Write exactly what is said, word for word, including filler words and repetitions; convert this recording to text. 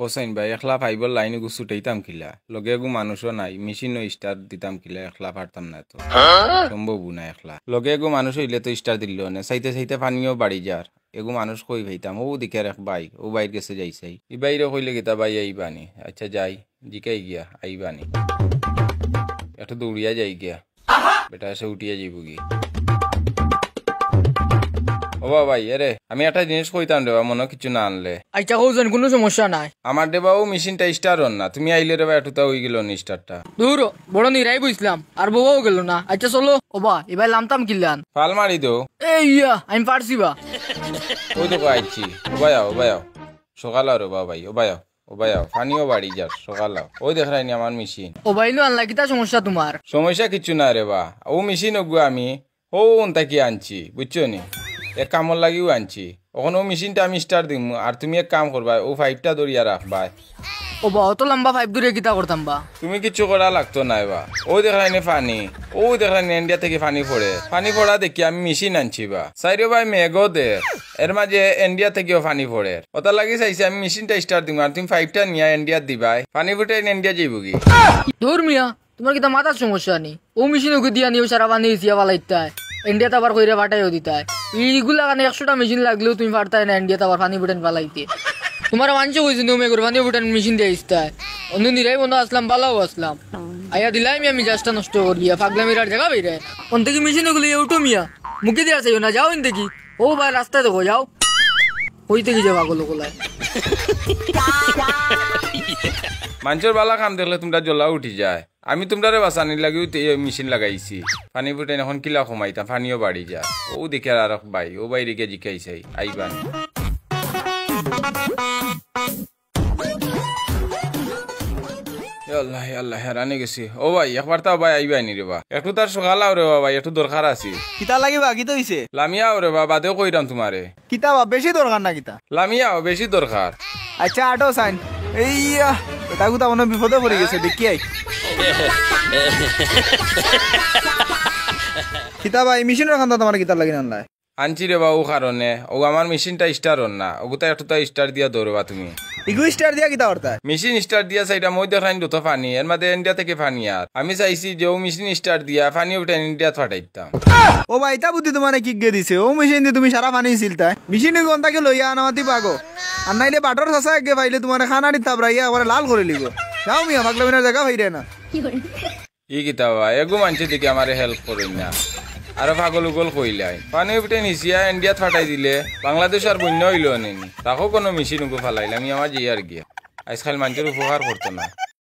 হোসেন ভাই, একলা পাইবর লাইন এগু ছুটাইতাম কিলা? লগে এগু মানুষও নাই, মেশিনও স্টার্ট দিতাম কিলা? একলা পারতাম না তো, সম্ভবও না একলা। লগে এগু মানুষ অইলে তো স্টার্ট দিল না, চাইতে চাইতে পানিও বাড়ি যার। এগু মানুষ কই পাইতাম? অউ দেখিয়ার এক ভাই, অউ ভাইর গেছে যাইছাই। ই ভাইরে কইলে কিতা, ভাই আইবানি? আচ্ছা যাই, জিকাই গিয়া, আইবানি? একটু দৌড়িয়া যাই গিয়া। বেটা আছে উঠিয়া যাইবগি। ও বা ভাই, এরে, আমি একটা জিনিস কইতাম রে বা, মনো কিছু না আনলে। আচ্ছা, কও যেন, কুনু সমস্যা নাই। আমার রে বা অউ মেশিনটা স্টার্ট অর না, তুমি আইলে রে বা একটুতা অইগেলো নি স্টার্টটা। দূর, বড় নিরাই বইছলাম, আর বউও গেল না। আচ্ছা চলো। ও বা, এবার লামতাম কিলান? ফাল মারি দেও। এই ইয়া, আমি পারছি বা। অউ দেখো আইছি, ও বা আও, ও বা আও। সকাল আও রে বা ভাই, ও বা আও। ও বা আও, পানিও বাড়ি যার, সকাল আও। অউ দেখরায়নি আমার মেশিন। ও বা, ইনো আনলা, কিতা সমস্যা তুমার? সমস্যা কিচ্ছু না রে বা, অউ মেশিন অগু আমি অউ অন থাকি আনছি, বুঝছো নি? এক কামর লাগিউ আনছি। অখন অউ মেশিনটা আমি স্টার্ট দিমু, আর তুমি এক কাম করবায়, অউ পাইপটা ধরিয়া রাখবায়। ও বা, অত লম্বা পাইপ ধরিয়া কিতা করতাম বা? তুমি কিচ্ছু করা লাগতো নায় বা। অউ দেখরায়নি পানি, অউ দেখরায়নি ইন্ডিয়া থাকি পানি পড়ের। পানি পড়া দেখি আমি মেশিন আনছি বা। চাইরোবায় মেঘও দের, এর মাঝে ইন্ডিয়া থাকিও পানি পড়ের। অতার লাগি চাইছি আমি মেশিনটা স্টার্ট দিমু, আর তুমি পাইপটা নিয়া ইন্ডিয়াত দিবায়, পানি ফুটাইন ইন্ডিয়া যাইবগি। দূর মিয়া, তুমার কিতা মাথার সমস্যা নি? অউ মেশিন অগু দিয়া নিও সারা পানি ইছিয়া ফালাইতায়, ইন্ডিয়াত আবার কইরা ফাটাইও দিতায়। ইগুলা কানে একশোটা মেশিন লাগলেও তুমি পারতায় না ইন্ডিয়াত আবার পানি ফুটাইন ফালাইতে। তুমারে মানষে কইছে নি অউ মেঘর পানি ফুটাইন মেশিন দিয়া ইছতায়? অনো নিরাই বন্ধ আছলাম, বালাও আছলাম। আইয়া দিলায় মিয়া মিজাজটা নষ্ট করিয়া, পাগলামির আর জাগা পাইরায়। অন থাকি মেশিন অগু লইয়া উঠো মিয়া, মুখে দিয়া চাইও না, যাও অন থাকি। ও ভাই, রাস্তা দেখো, যাও। কই থাকি যাও পাগল অকলায়। মানষর বালা কাম দেখলে তুমরা জ্বলা উঠি যায়। আমি তুমরারে বাঁচানির লাগিউ তে-, ইয়ে মেশিন লাগাইছি। পানি ফুটাইন অখন কিলা কমাইতাম, পানিও বাড়ি যায়। অউ দেখিয়ার আরক ভাই, অউ ভাইরে গিয়া জিকাই চাই, আইবানি। ইয়া আল্লাহ, ইয়া আল্লাহ, হেরানি গেছি। ও ভাই, একবার তাও ভাই আইবায়নি রে বা। একটু তার সকাল আও রে বা ভাই, একটু দরকার আছে। কিতা লাগি বা, কিতা অইছে? লামিয়া আও রে বা, বাদেও কইরাম তুমারে। কিতা বা, বেশি দরকার না কিতা? লামিয়া আও, বেশি দরকার। আচ্ছা, আটো চাইন। এইয়া, বেটাগুতা মনো বিপদো পড়ি গেছে, দেখি আই। কিতা বা, ই মেশিনর কান্দা তুমারে কিতা লাগি আনলায়? আনছি রে বা অউ কারণে, অউ আমার মেশিনটা স্টার্ট অর না, অগুতা একটুতা স্টার্ট দিয়া দেও রে বা তুমি। ইগু স্টার্ট দিয়া কিতা করতায়? মেশিন স্টার্ট দিয়া চাইরাম, অউ দেখরায়নি যত পানি, এর মাঝে ইন্ডিয়া থাকি পানি আর। আমি চাইছি যে অউ মেশিন স্টার্ট দিয়া পানি উঠাইন ইন্ডিয়াত ফাটাইতাম। ও ভাই, ইতা বুদ্ধি তুমারে কিগিয়ে দিছে? অউ মেশিন দি তুমি সারা পানি ইছিলতায়? মেশিন অগু অন থাকি লইয়া আনা মাতি পাগো। আর নাইলে বাটর চাচা এগিয়ে পাইলে তুমারে কানাড়ি থাবড়াইয়া একবারে লাল করিলিবো। যাও মিয়া, পাগলামির জাগা পাইরায় না। ই কিতা বা, এগু মানষে দেখি আমারে হেল্প করইন না। আরো পাগল উগল কইলাইন। পানি উঠাইন ইছিয়া ইন্ডিয়াত ফাটাই দিলে, বাংলাদেশ আর বন্যা অইলো অনে নি। রাখো কুনু মেশিন উগু ফালাইলাম, ই আমার যাইয়ার গিয়া। আইজকাইল মানষর উপকার করতো না।